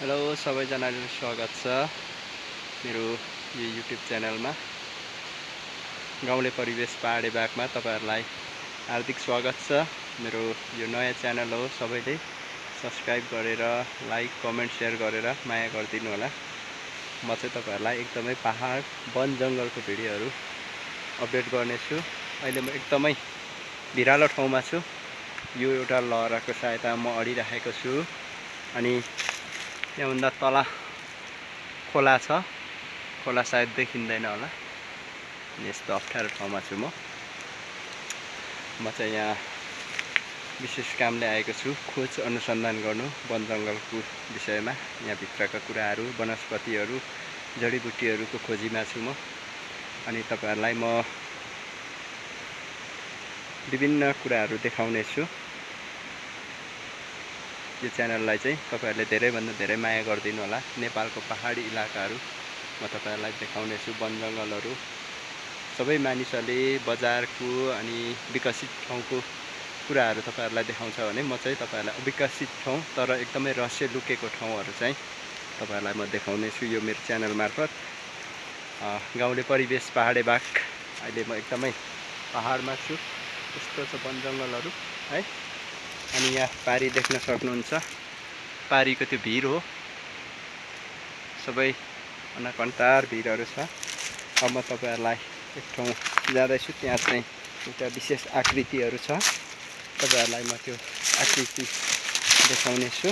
Hello सबैजनालाई स्वागत छ मेरो यो युट्युब च्यानलमा। गाउँले परिवेश पहाडे बागमा तपाईहरुलाई हार्दिक स्वागत छ। मेरो यो नयाँ च्यानल हो, सबैले सब्स्क्राइब गरेर लाइक कमेन्ट शेयर गरेर माया गरिदिनु होला। म चाहिँ तपाईहरुलाई एकदमै पहाड वन जंगलको भिडियोहरु अपडेट गर्नेछु। अहिले म एकदमै भिरालो ठाउँमा छु। यो एउटा लहराको सहायतामा म अडिराखेको छु अनि त्यहाँभन्दा तल खोला छ। खोला सायद देखिँदैन होला। यस्तो अप्ठ्यारो ठाउँमा छु म चाहिँ यहाँ विशेष कामले आएको छु। खोज अनुसन्धान गर्नु वन जंगलको विषयमा। यहाँ भित्रका कुराहरू, वनस्पतिहरू, जडीबुटीहरूको खोजीमा छु म। अनि तपाईहरुलाई म विभिन्न कुराहरू देखाउने छु। यो च्यानललाई चाहिँ तपाईहरुले धेरैभन्दा धेरै माया गरिदिनु होला। नेपालको पहाडी इलाकाहरू म तपाईहरुलाई देखाउने छु। वन जंगलहरू सबै मानिसहरूले बजारको अनि विकसित ठाउँको कुराहरू तपाईहरुलाई देखाउँछ भने म चाहिँ तपाईहरुलाई अविकसित ठाउँ तर एकदमै रहस्य लुकेको ठाउँहरू चाहिँ तपाईहरुलाई म देखाउने छु यो मेरो च्यानल मार्फत। गाउँले परिवेश पहाडे बाग। अहिले म एकदमै पहाडमा छु। यस्तो छ वन जंगलहरू है। अनि यहाँ पारी देख्न सक्नुहुन्छ। पारीको त्यो भिर हो। सबै अनाकन्टार भिरहरू छ। अब म तपाईहरुलाई एक ठाउँ जाँदैछु। त्यहाँ चाहिँ एउटा विशेष आकृतिहरू छ। तपाईहरुलाई म त्यो आकृति देखाउने छु।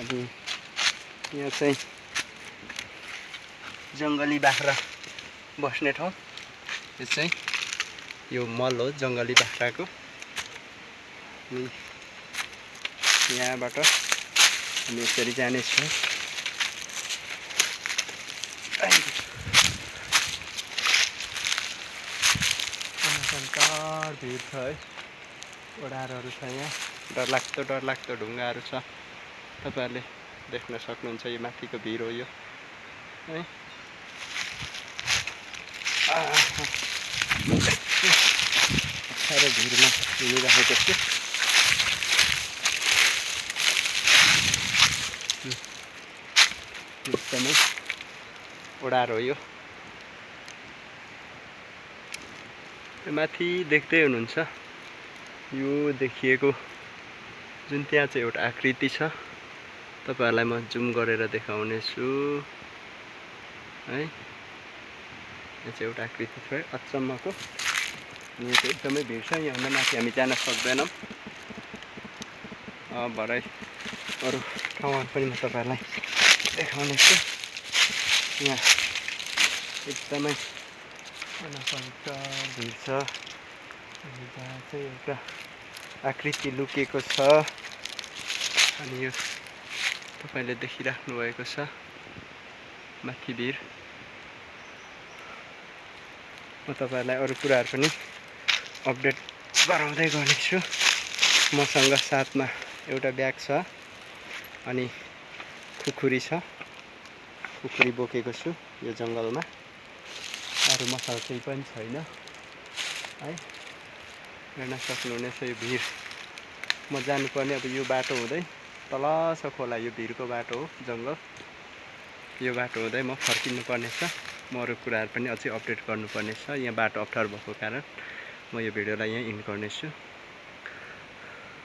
अनि यहाँ चाहिँ जंगली बाख्रा बस्ने ठाउँ। यो चाहिँ यो मल हो जंगली बाख्राको। यहाँबाट हामी यसरी जानेछौँ। अनाकन्टार भिर छ है। ओडारहरू छ यहाँ। डरलाग्दो ढुङ्गाहरू छ। तपाईहरुले देख्न सक्नुहुन्छ। यो माथिको भिर हो यो है। अप्ठ्यारो भिरमा हिँडिरहेको छु। एकदमै ओडार हो यो। माथि देख्दै हुनुहुन्छ। यो देखिएको जुन त्यहाँ चाहिँ एउटा आकृति छ। तपाईहरुलाई म जुम गरेर देखाउने छु है। यहाँ चाहिँ एउटा आकृति छ अचम्मको। यो चाहिँ एकदमै भिड छ। यहाँभन्दा माथि हामी जान सक्दैनौँ। भरै अरू ठाउँहरू पनि म तपाईहरुलाई देखाउने छु। यहाँ एकदमै अनाकन्टार भिड छ। अनि जहाँ चाहिँ एउटा आकृति लुकेको छ। अनि यो तपाईले देखिराख्नु भएको छ माथि भिर। म तपाईहरुलाई अरू कुराहरू पनि अपडेट गराउँदै गर्नेछु। मसँग साथमा एउटा ब्याग छ अनि खुकुरी छ। खुकुरी बोकेको छु यो जंगलमा। अरू मसँग केही पनि छैन है। हेर्न सक्नुहुनेछ यो भिर। म जानुपर्ने अब यो बाटो हुँदै तल छ खोला। यो भिरको बाटो हो जंगल। यो बाटो हुँदै म फर्किनु पर्नेछ। म अरू कुराहरू पनि अझै अपडेट गर्नुपर्नेछ। यहाँ बाटो अप्ठ्यारो भएको कारण म यो भिडियोलाई यहीँ इन्ड गर्नेछु।